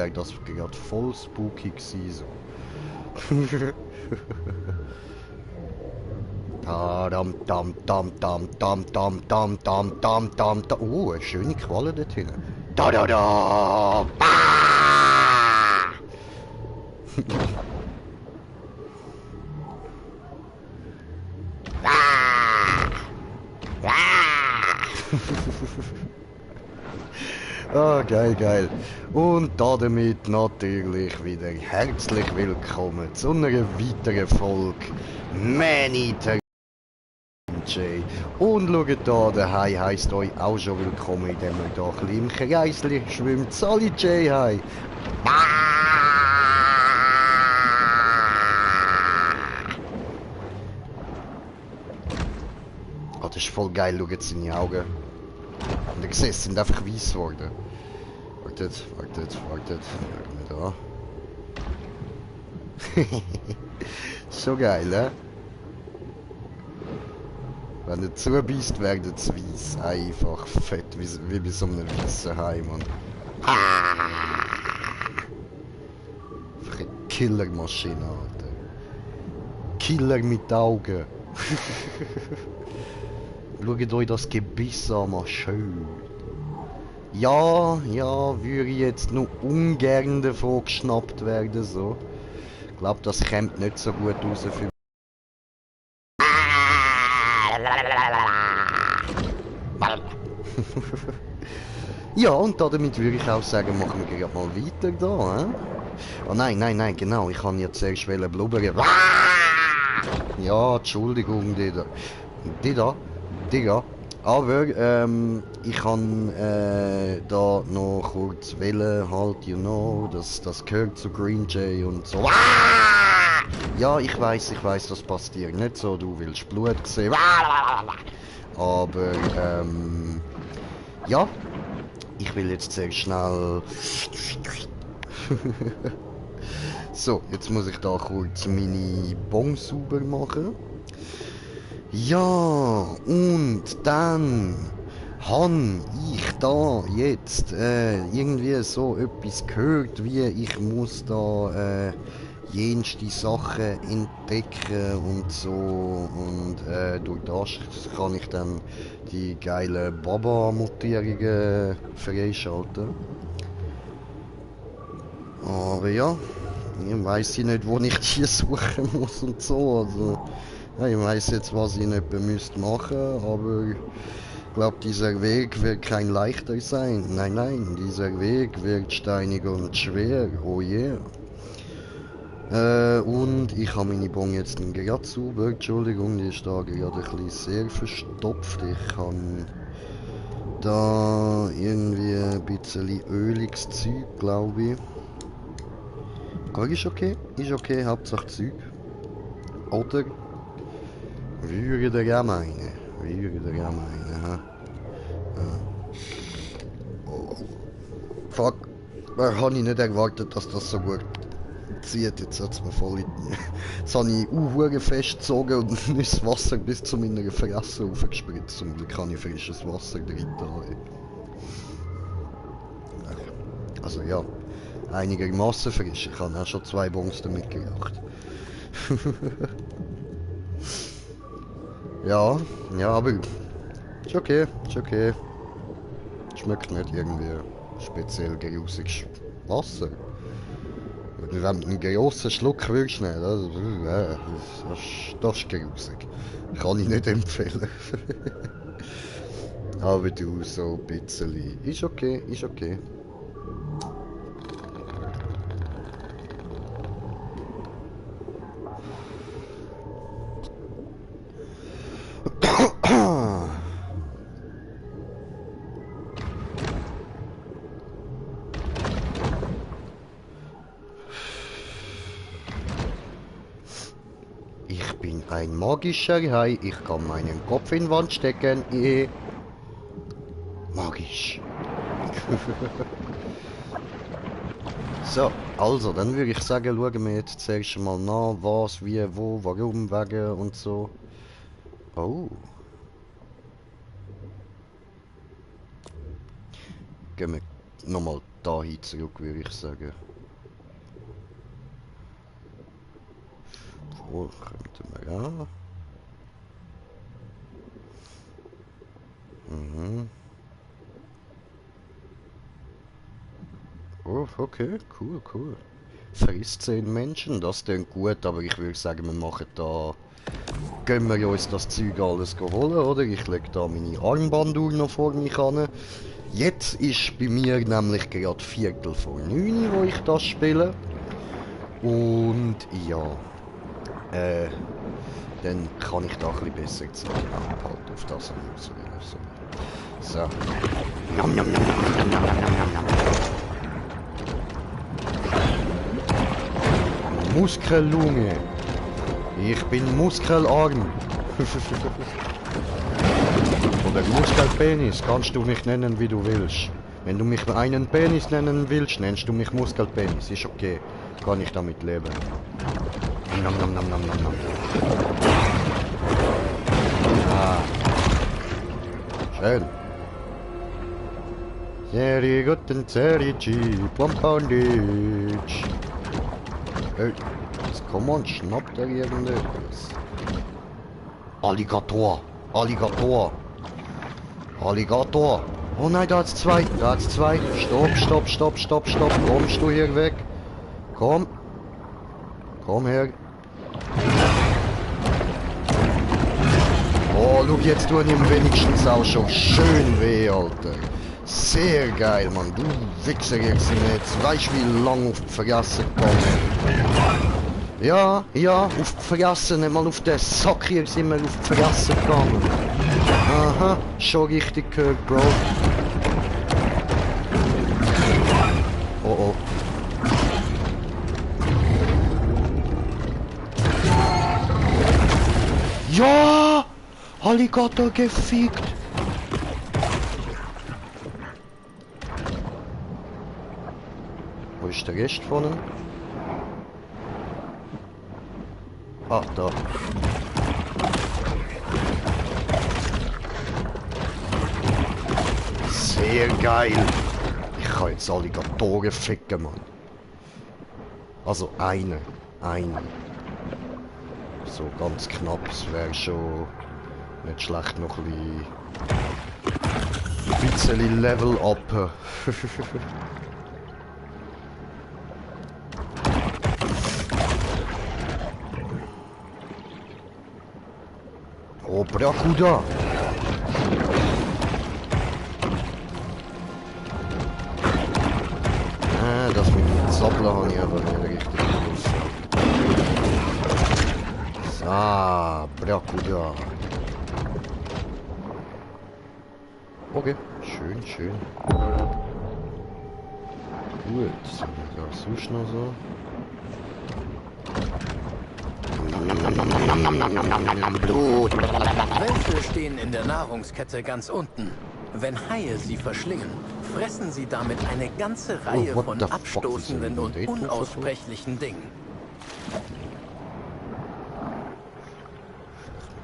wäre das gerade voll spooky gewesen. So. Dam, dam, dam, dam, dam, dam, dam, dam, dam, dam, dam. Oh, eine schöne Qualle dort hinten. Da, da, da. Ah! Ah, geil, geil. Und damit natürlich wieder herzlich willkommen zu einer weiteren Folge Man-Eater Jay. Und schaut da, der Hai heisst euch auch schon willkommen, indem ihr da ein bisschen im Kreisli schwimmt. Sali Jay, Hai. Oh, das ist voll geil, schaut seine Augen. Und ihr seht, sie sind einfach weiss geworden. Wartet, wartet, wartet. Schauen wir da. Schon geil, ne? Wenn ihr zubeißt, werdet es weiss. Einfach fett, wie bei so einem weißen Hai, Mann. Einfach eine Killermaschine, Alter. Killer mit Augen. Schaut euch das Gebiss an, mal schön. Ja, ja, würde ich jetzt noch ungern davon geschnappt werden, so. Ich glaube, das kommt nicht so gut raus für mich. Ja, und damit würde ich auch sagen, machen wir gerade mal weiter da, hä? Oh nein, nein, nein, genau, ich kann jetzt zuerst blubbern. Ja, Entschuldigung, Digga. Aber, ich kann da noch kurz wählen, halt, you know, das gehört zu Green Jay und so. Ja, ich weiß, das passt dir nicht so, du willst Blut sehen. Aber, ja, ich will jetzt sehr schnell... So, jetzt muss ich da kurz meine Bon sauber machen. Ja, und dann han ich da jetzt irgendwie so etwas gehört, wie ich muss da jenste Sachen entdecken und so, und durch das kann ich dann die geilen Baba-Mutierungen freischalten. Aber ja, ich weiss nicht, wo ich die suchen muss und so, also ja, ich weiss jetzt, was ich nicht müsste machen, aber ich glaube, dieser Weg wird kein leichter sein. Nein, nein, dieser Weg wird steinig und schwer, oh yeah. Und ich habe meine Bon jetzt gerade sauber, Entschuldigung, die ist da gerade ein bisschen sehr verstopft. Ich kann da irgendwie ein bisschen öliges Zeug, glaube ich. Aber ist okay, Hauptsache Zeug. Oder? Würde ich auch meinen, ha? Oh. Fuck, habe ich nicht erwartet, dass das so gut zieht. Jetzt hat es mir voll in... Jetzt habe ich festgezogen und das Wasser bis zu meiner Fresse aufgespritzt. Zum Glück habe ich frisches Wasser drin. Also ja, einigermaßen frisch. Ich habe auch schon 2 Bons damit gemacht. Ja, ja, aber ist okay, ist okay. Schmeckt nicht irgendwie speziell grusiges Wasser. Wenn du einen grossen Schluck würdest nehmen, das ist grusig. Kann ich nicht empfehlen. Aber du, so ein bisschen. Ist okay, ist okay. Ich bin ein magischer Hai, ich kann meinen Kopf in die Wand stecken. Magisch. So, also, dann würde ich sagen, schauen wir jetzt zuerst mal nach, was, wie, wo, warum, wegen und so. Oh. Gehen wir nochmal dahin zurück, würde ich sagen. Wo könnten wir ja? Mhm. Oh, okay, cool, cool. Frisst 10 Menschen, das klingt gut, aber ich würde sagen, wir machen da... Gehen wir uns das Zeug alles holen, oder? Ich lege da meine Armbanduhr noch vor mich an. Jetzt ist bei mir nämlich gerade Viertel vor 9, wo ich das spiele. Und ja, dann kann ich da ein bisschen besser Zeit abhalten, auf das ich raus will. So. Nom, nom, nom, nom, nom, nom, nom, nom. Muskellunge. Ich bin muskelarm. Oder Muskelpenis, kannst du mich nennen, wie du willst. Wenn du mich einen Penis nennen willst, nennst du mich Muskelpenis. Ist okay. Kann ich damit leben. Nom, nom, nom, nom, nom, nom. Ah. Schön. Sehr guten Zerici, Pomponic. Hey, jetzt komm on, schnappt er irgendetwas. Alligator, Alligator. Alligator. Oh nein, da hat's zwei, da hat's zwei. Stopp, stopp, stopp, stopp, stopp. Kommst du hier weg? Komm. Komm her. Oh, schau, jetzt tun ihm wenigstens auch schon schön weh, Alter. Sehr geil, Mann. Du Wichser, jetzt sind wir jetzt. Weißt du, wie lange auf die Fresse gegangen? Ja, ja, auf die Fresse. Nicht mal auf den Sack hier sind wir auf die Fresse gegangen. Aha, schon richtig gehört, Bro. Oh oh. Ja! Alligator gefickt! Wo ist der Rest von ihm? Ah, da. Sehr geil! Ich kann jetzt Alligatoren ficken, Mann. Also eine. So ganz knapp, es wäre schon nicht schlecht noch ein bisschen Level up. Oh, Bracuda! Ah, das mit dem Zappeln habe ich aber nicht richtig gewusst. Ah, Bracuda. Okay, schön, schön. Gut, was haben wir da sonst noch so? Blut. Wölfe stehen in der Nahrungskette ganz unten. Wenn Haie sie verschlingen, fressen sie damit eine ganze Reihe what von the fuck, abstoßenden wieso und denn die unaussprechlichen Dingen.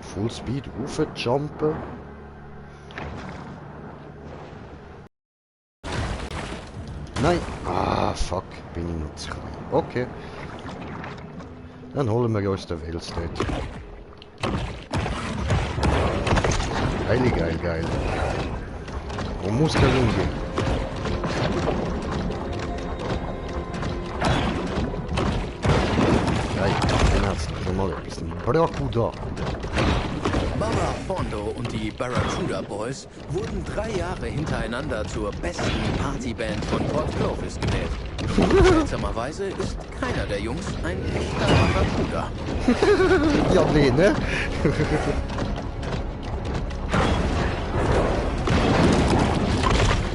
Full Speed raufjumpen. Nein! Ah, fuck, bin ich noch zu klein. Okay. Dann holen wir uns den Wels dort. Geil, geil, geil. Wo muss der umgehen? Geil, den hat's noch mal ein bisschen. Bracuda. Baba Fondo und die Barracuda Boys wurden 3 Jahre hintereinander zur besten Partyband von Port Clovis gewählt. Seltsamerweise ist keiner der Jungs ein echter Barracuda. Ja, nee, ne?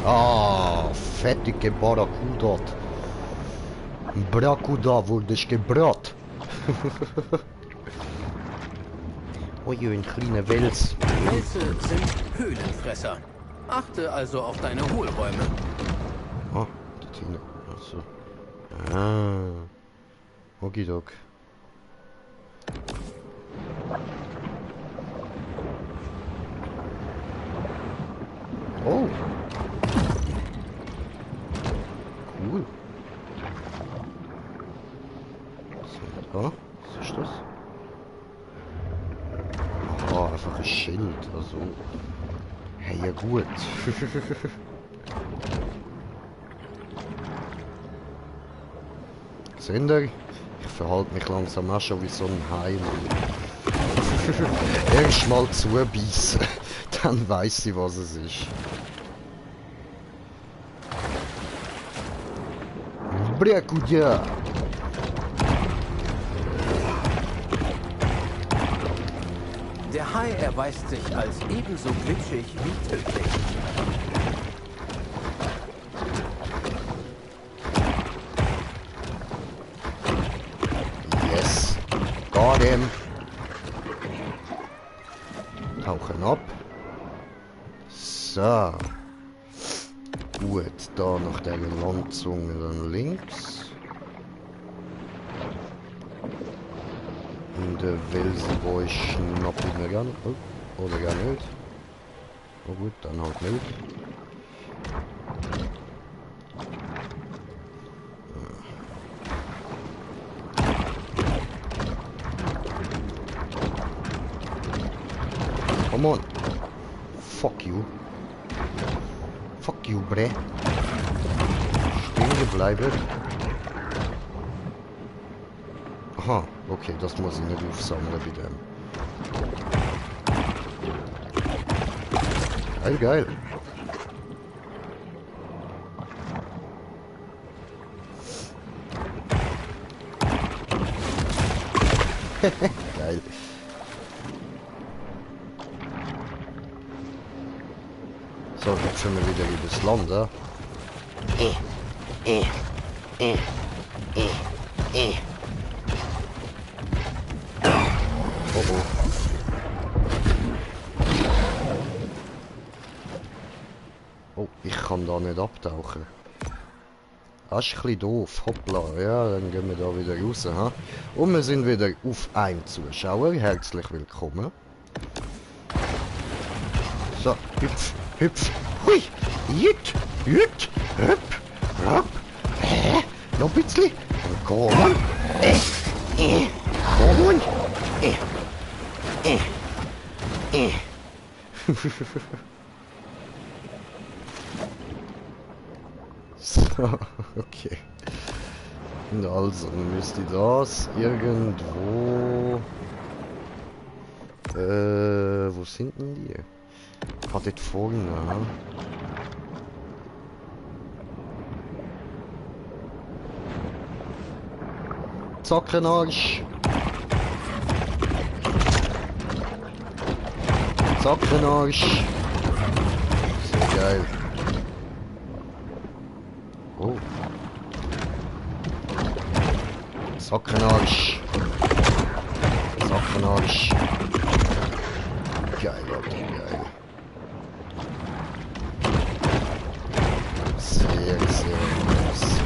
Ah, fettige Barracuda. Bracuda wurde gebrat. Ui, ein kleiner Wels. Wälze sind Höhlenfresser. Achte also auf deine Hohlräume. Ah, die Tina. Achso. Ah. Okidok. Oh. Ja, was ist das? Aha, einfach ein Schild, also... Hey, ja gut. Seht ihr? Ich verhalte mich langsam auch schon wie so ein Hai. Erst mal zubeissen, dann weiss ich, was es ist. Brakuja! Der Hai erweist sich als ebenso glitschig wie tödlich. Yes! Got him! Tauchen ab. So. Gut, da nach der Landzunge dann links. Und der Welsenboy schnapp ich mir gerne. Oh, oder gar nicht. Oh gut, dann halt nicht. Come on. Fuck you. Fuck you, bre. Stehen bleiben. Aha, okay, das muss ich nicht aufsammeln bei dem. Geil, geil. Geil. So, jetzt sind wir wieder übers Land, ja? Oh oh. Oh, ich kann da nicht abtauchen. Das ist ein bisschen doof. Hoppla. Ja, dann gehen wir da wieder raus. Ha? Und wir sind wieder auf einem Zuschauer. Herzlich willkommen. So, hüpf, hüpf. Hui! Jut! Jut! Hüpf! Hopp! Noch ein bisschen. Und kommen. Kommen. So, okay. Und also, dann müsste das irgendwo... wo sind denn die? Ah, dort vorne, ha? Zackenarsch! Zackenarsch! Sehr geil. Oh. Zackenarsch! Zackenarsch! Geil, Alter, geil. Sehr, sehr nice.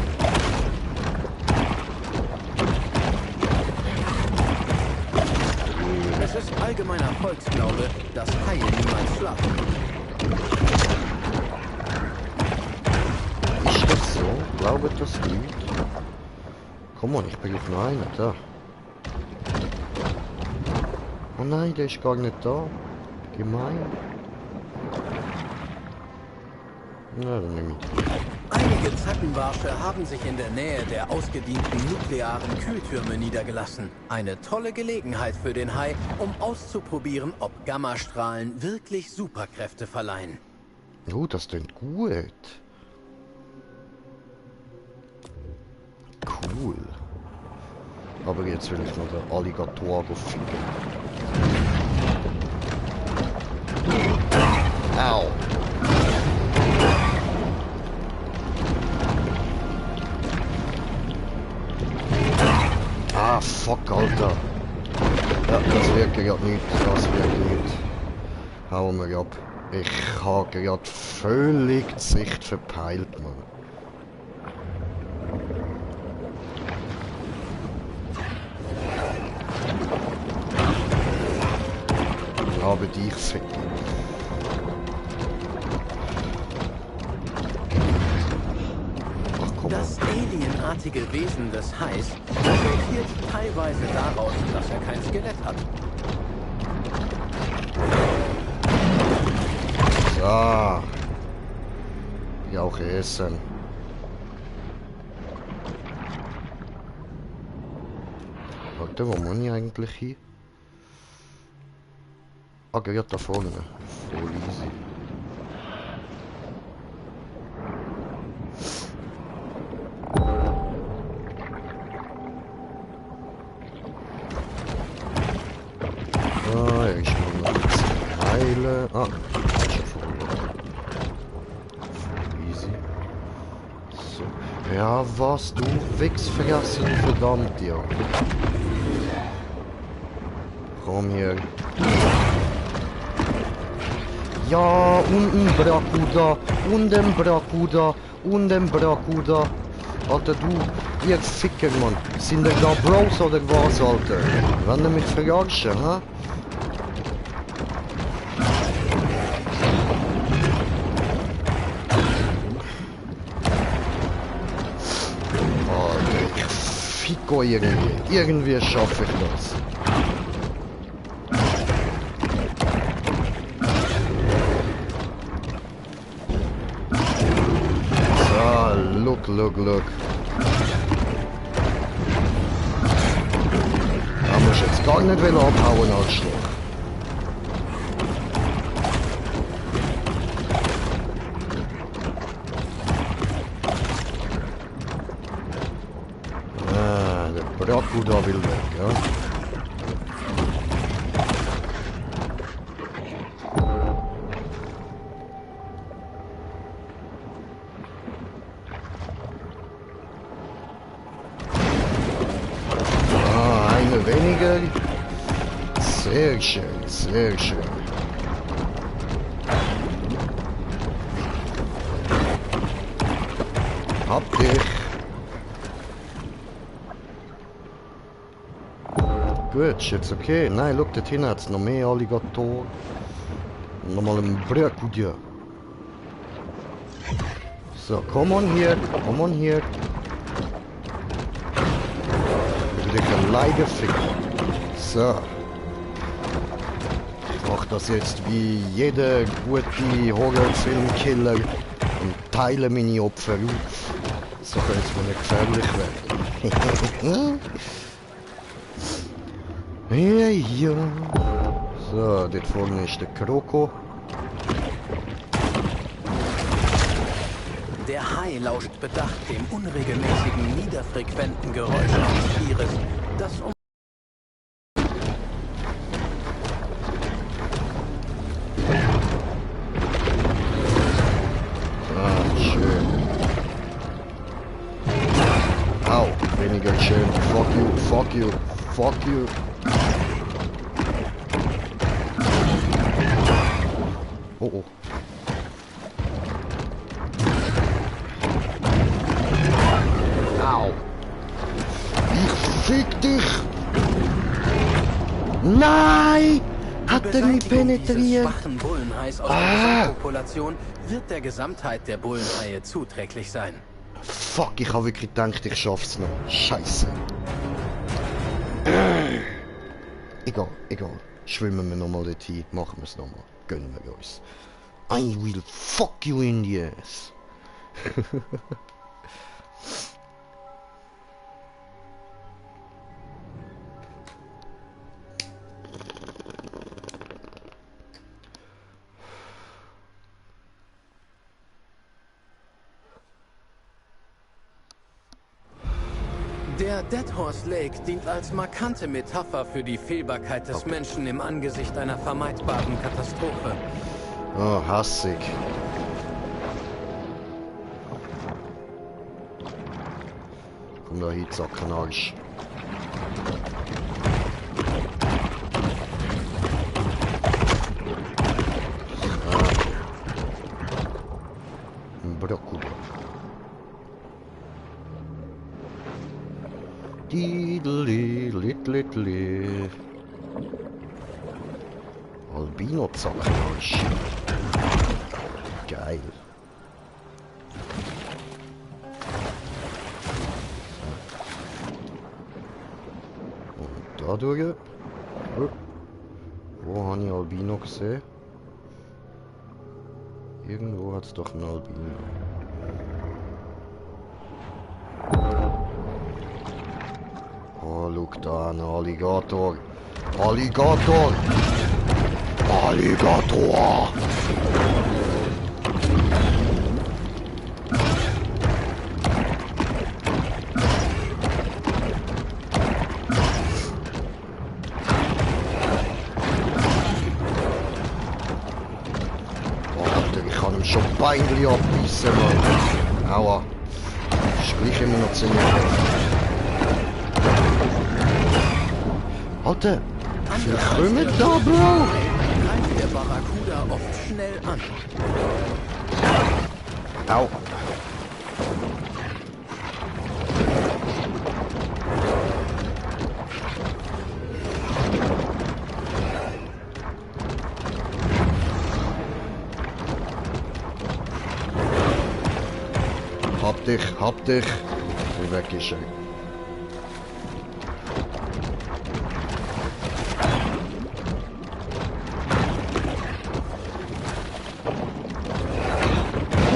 Es ist allgemeiner Volksglaube, dass Haie niemals schlafen. Ist das so? Glaubt das Leute? Komm on, ich brauche noch einen, da. Oh nein, der ist gar nicht da. Gemein. Na, dann nehme ich den. Einige Zackenbarsche haben sich in der Nähe der ausgedienten nuklearen Kühltürme niedergelassen. Eine tolle Gelegenheit für den Hai, um auszuprobieren, ob Gammastrahlen wirklich Superkräfte verleihen. Oh, das klingt gut. Cool. Aber jetzt will ich noch den Alligator ficken. Au! Ah, fuck, Alter. Ja, das wirkt gerade nicht. Das wirkt nicht. Hauen wir ab. Ich habe gerade völlig die Sicht verpeilt, Mann. Ich habe dich ficken. Das eigenartige Wesen des Hais resultiert teilweise daraus, dass er kein Skelett hat. So. Ja, auch essen. Warte, wo muss ich eigentlich hin? Ah, gerade da vorne. Voll easy. Ah, er ist noch ein bisschen heilen. Ah, ist schon vorbei. Voll easy. So. Ja, was? Du Wichs vergessen, verdammt, ja. Komm hier. Ja, und ein Bracuda, und ein Bracuda, und ein Bracuda. Alter, du, ihr Ficker, Mann. Sind ihr da Bros oder was, Alter? Wenn ihr mich verarschen, hä? Alter, ich ficko irgendwie. Irgendwie schaffe ich das. Look. Da muss jetzt gar nicht wieder abhauen, Arschloch. Ah, der Bracuda will weg, ja. Weniger. Sehr schön, sehr schön. Hab dich. Gut, ist jetzt okay. Nein, schau, dort hinten hat es noch mehr Alligatoren. Nochmal ein Bracuda. So, come on hier, come on hier. Leider ficken. So. Ich mach das jetzt wie jeder gute Horrorfilmkiller und teile meine Opfer auf. So könnte es mir nicht gefährlich werden. Ja. So, dort vorne ist der Kroko. Der Hai lauscht bedacht dem unregelmäßigen, niederfrequenten Geräusch eines Tieres, das schön. Au, weniger schön. Fuck you, fuck you, fuck you. Oh oh. Au. Ich fick dich! Nein! Hat er mich penetriert? Schwachen Bullenhais aus der Gesamtpopulation wird der Gesamtheit der Bullenhaie zuträglich sein. Fuck, ich habe wirklich gedacht, ich schaff's noch. Scheiße. Egal. Schwimmen wir nochmal dorthin. Machen wir es nochmal. Gönnen wir uns. I will fuck you in the ass. Der Dead Horse Lake dient als markante Metapher für die Fehlbarkeit des Menschen im Angesicht einer vermeidbaren Katastrophe. Oh, hassig. Komm da hin, Zacken Arsch. Ein Bracuda. Lidli. Albino-Zackenarsch. Geil. da durch. Oh. Wo habe ich Albino gesehen? Irgendwo hat es doch einen Albino. Oh, schau da, ein Alligator. Alligator! Alligator! Schon Beinchen abbissen, Mann. Aua. Ist gleich immer noch ziemlich heftig. Alter, wie kommen da, Bro? Greift der Barracuda oft schnell an. Au. Hab dich. Wie weg ist er?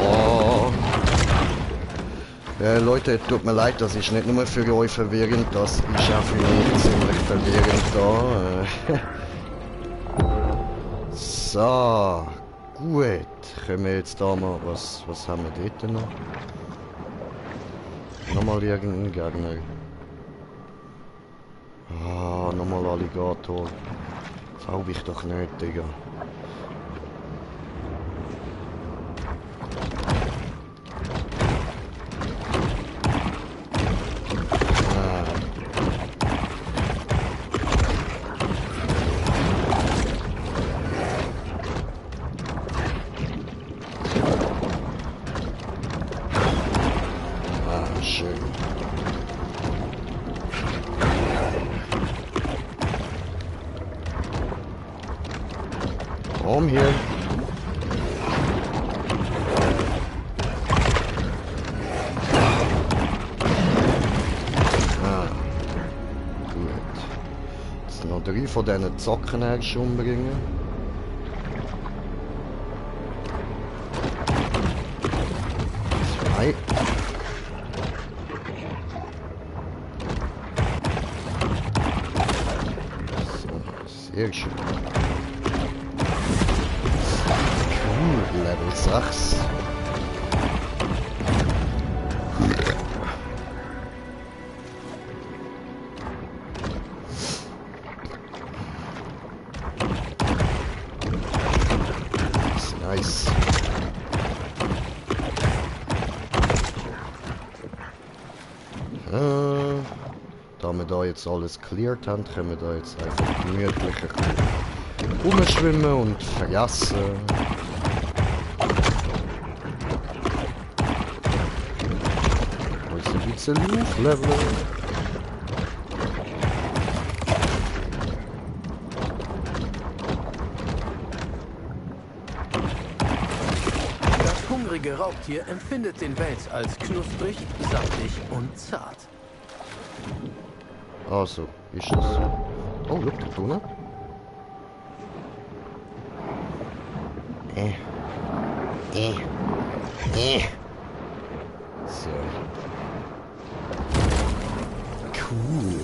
Oh. Leute, tut mir leid, das ist nicht nur für euch verwirrend, das ist auch für mich ziemlich verwirrend da. So, gut. Können wir jetzt da mal, was haben wir dort noch? Nochmal irgendein Gegner. Ah, nochmal Alligator. Glaube ich doch nicht, Digga. Schön. Komm hier. Ah, gut. Jetzt noch 3 von diesen Zocken erst umbringen. Zwei. Sehr schön. Cool, Level 6. Nice. Da wir da jetzt alles cleared haben, können wir da jetzt einfach gemütlich rumschwimmen und vergessen. Uns ein bisschen aufleveln. Das hungrige Raubtier empfindet den Wels als knusprig, saftig und zart. Also, ist das so? Oh, schau, da drinnen. So. Cool.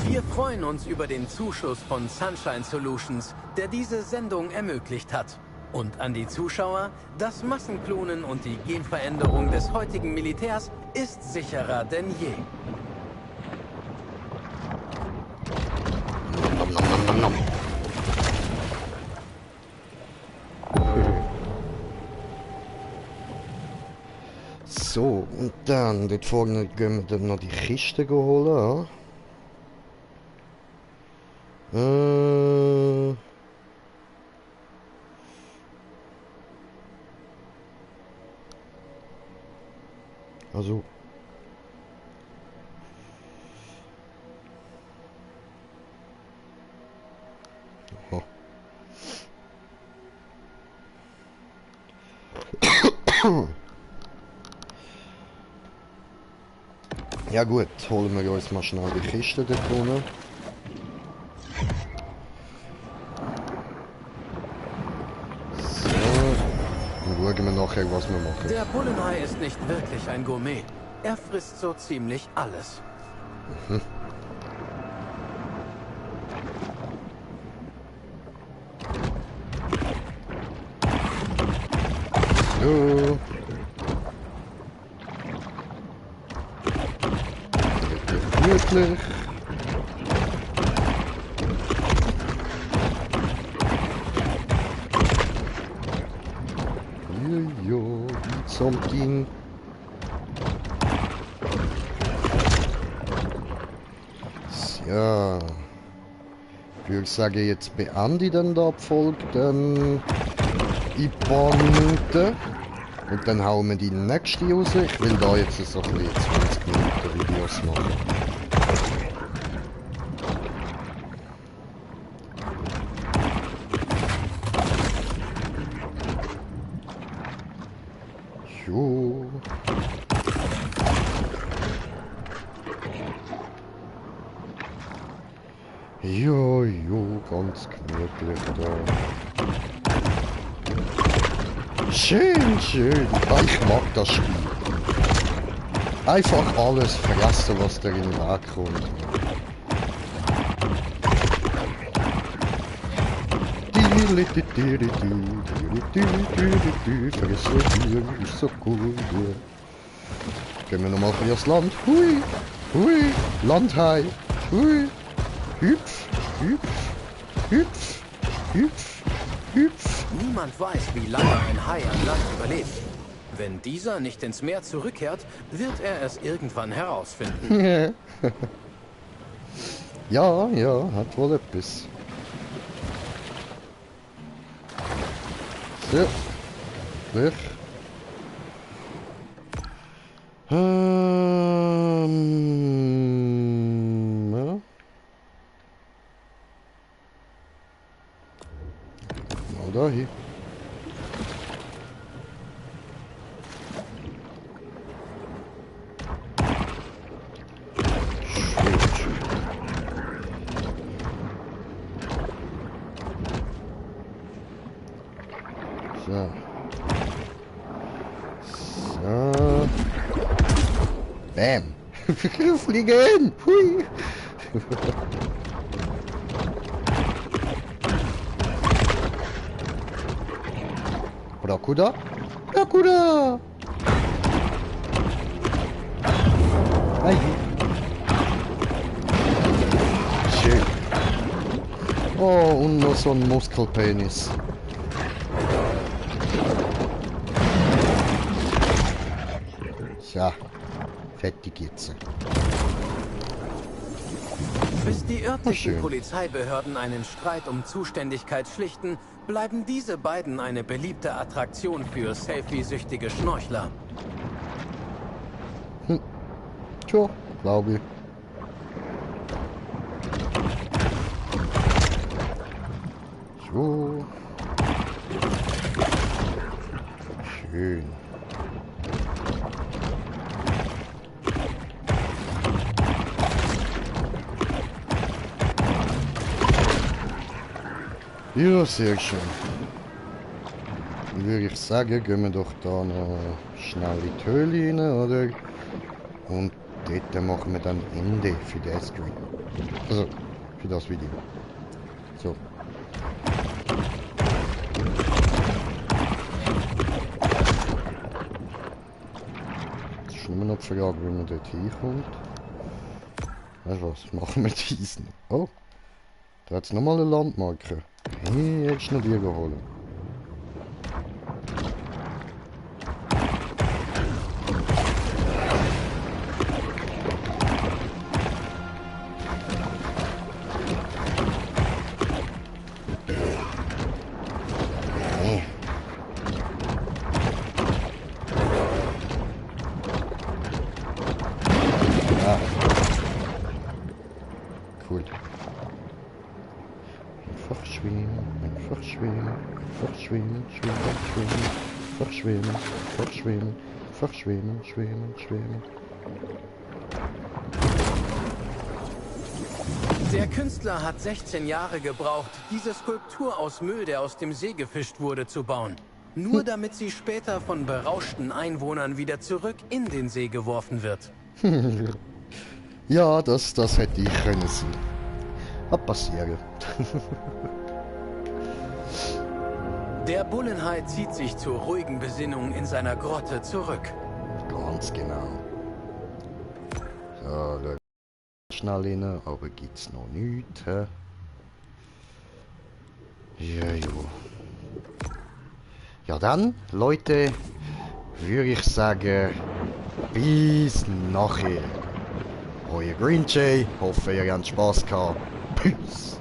Wir freuen uns über den Zuschuss von Sunshine Solutions, der diese Sendung ermöglicht hat. Und an die Zuschauer, das Massenklonen und die Genveränderung des heutigen Militärs ist sicherer denn je. Nom, nom, nom, nom, nom. So, und dann, dort vorne gehen wir dann noch die Kiste holen. Also. Oh. Ja gut, holen wir uns mal schnell die Kiste da drinnen. überlegen wir nachher, was wir machen. Der Bullenhai ist nicht wirklich ein Gourmet. Er frisst so ziemlich alles. Mhm. So. Gemütlich. Jojo, something. Ja. Ich würde sagen, jetzt beende ich dann die Folge dann in ein paar Minuten. Und dann hauen wir die nächste raus. Ich will da jetzt so ein bisschen 20 Minuten Videos machen. Jo. Jo, ganz gemütlich da. Schön, schön. Ja, ich mag das Spiel. Einfach alles fressen, was da in den Weg kommt. Fressen ist so cool. Gehen wir nochmal für das Land. Hui, hui, Landhai. Hui. Hüpf, hüpf, hüpf, hüpf, hüpf. Niemand weiß, wie lange ein Hai an Land überlebt. Wenn dieser nicht ins Meer zurückkehrt, wird er es irgendwann herausfinden. Ja, hat wohl etwas. So. Weg. Ja. Mal da hier. So. So. Bam. Fliegen. Hui. Brakuda. Brakuda. Hi. Schön. Oh, und noch so ein Muskelpenis. Ja, fertig jetzt. Bis die örtlichen schön. Polizeibehörden einen Streit um Zuständigkeit schlichten, bleiben diese beiden eine beliebte Attraktion für Selfie-süchtige Schnorchler. Tja, glaube ich. So. Schön. Ja, sehr schön. Dann würde ich sagen, gehen wir doch da noch schnell in die Höhle rein, oder? Und dort machen wir dann Ende für den Stream. Also, für das Video. So. Jetzt ist nur noch die Frage, wie man dort hinkommt. Weißt du was, machen wir diesen. Oh, da hat es nochmal eine Landmarke. Hey, jetzt noch die geholt. Ja. Cool. Einfach schwimmen, einfach schwimmen, einfach schwimmen, schwimmen, schwimmen, einfach schwimmen, einfach schwimmen, einfach schwimmen, schwimmen, schwimmen. Der Künstler hat 16 Jahre gebraucht, diese Skulptur aus Müll, der aus dem See gefischt wurde, zu bauen. Nur damit sie später von berauschten Einwohnern wieder zurück in den See geworfen wird. Ja, das hätte ich können sein. Hat passieren. Der Bullenhai zieht sich zur ruhigen Besinnung in seiner Grotte zurück. Ganz genau. So, schau schnell rein, aber gibt's noch nichts. Ja, jo. Ja dann, Leute, würde ich sagen, bis nachher. Euer Green Jay, hoffe ihr habt Spaß gehabt. Peace.